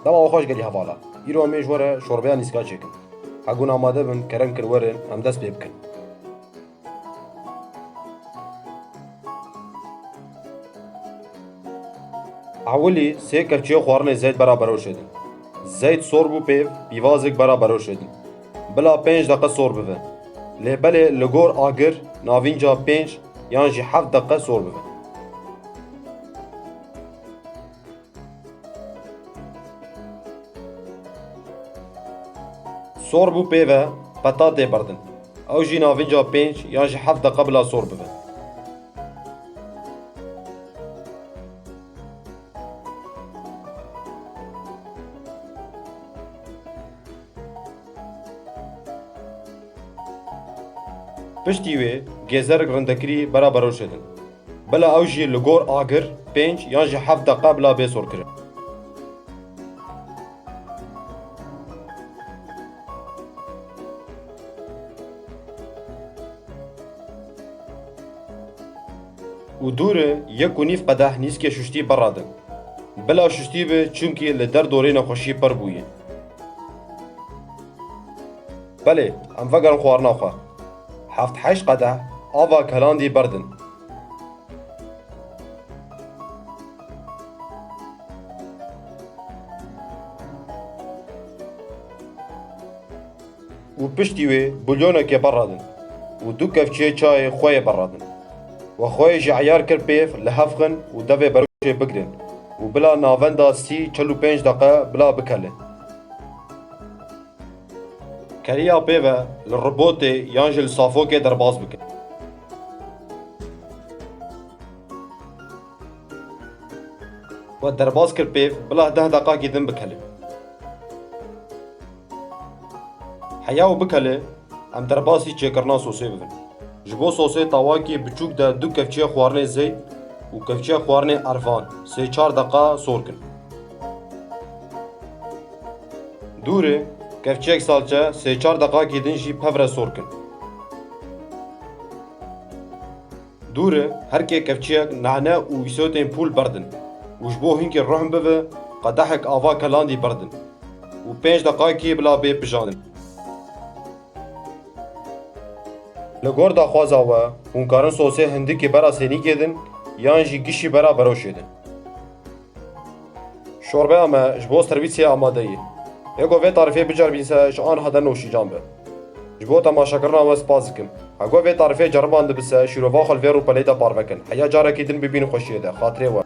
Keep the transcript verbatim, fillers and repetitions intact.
Dema we xweş gelî hevala. Îro em ê ji we re şorbeya nîska çêkin. Hegûn amade bin, kerem kir werin, em dest pê bikin. Ewilî sê kevçiyê xwarinê zeyt bera berewşê din. Zeyt sor bû pêv, pîvazek bera berewşê din. Bila pênc deqe sor bibe. Lê belê li gor agir navînca pênc yan jî heft deqe sor bibe. Sor bû pê ve, petatê berdin. Ew jî navînca pênc yan jî heft deqa bila sor bibe. Piştî wê gêzerek rindekirî bera berewşê din. Bila ew jî li gor agir pênc yan jî heft deqa bila bê sorkirin. Û dûre yek û nîv qedeh nîskê şuştî beradin. Bila şuştî be, çimkî li derdorê nexweşî pir bûye. Belê, em vegerin xwarina xwe. Heft heşt qedeh ava kelandî berdin. Û piştî wê bulyonekê beradin û du kevçiyê çayê xwe yê beradin. We xwe yê jî eyar kir pêv li hev xin û devê berewşê bigirin û bila navenda sî çil û pênc deqe bila bikele. Keriya pê ve li robotê yan jî li safokê derbas bikin. We derbas kir pêv, bila deh deqakî din bikele. Heya û bikele, em derbasî çêkirina sosê bibin. Ji bo sosê tawakî biçûk de du kevçiyê xwarinê zeyt û kevçiyê xwarinê ervan sê çar deqa sor kin. Dûrê kevçiyek salçe sê çar deqakî din jî pevre sor kin. Dûre her kê kevçiyek nane û îsotên pûl berdin û ji bo hinkê ruhm bibe, qedehek ava kelandî berdin û pênc deqakî bila bê pijandin. Li gor daxwaza we, hûn karin sosê hindikî bera sênîkê din yan jî gişî bera berewşê din. Şorbeya me ji bo servîsê amade ye. Ê ku vê tarifê biceribîn se ji aniha de noşîcan be. Ji bo temaşekirina we spas dikim. Hego vê tarifê ceribandibise, şîrova xwe li vê rûpelê de parve kin. Heya carekî din bibînin xweşiyê de. Xatirê we.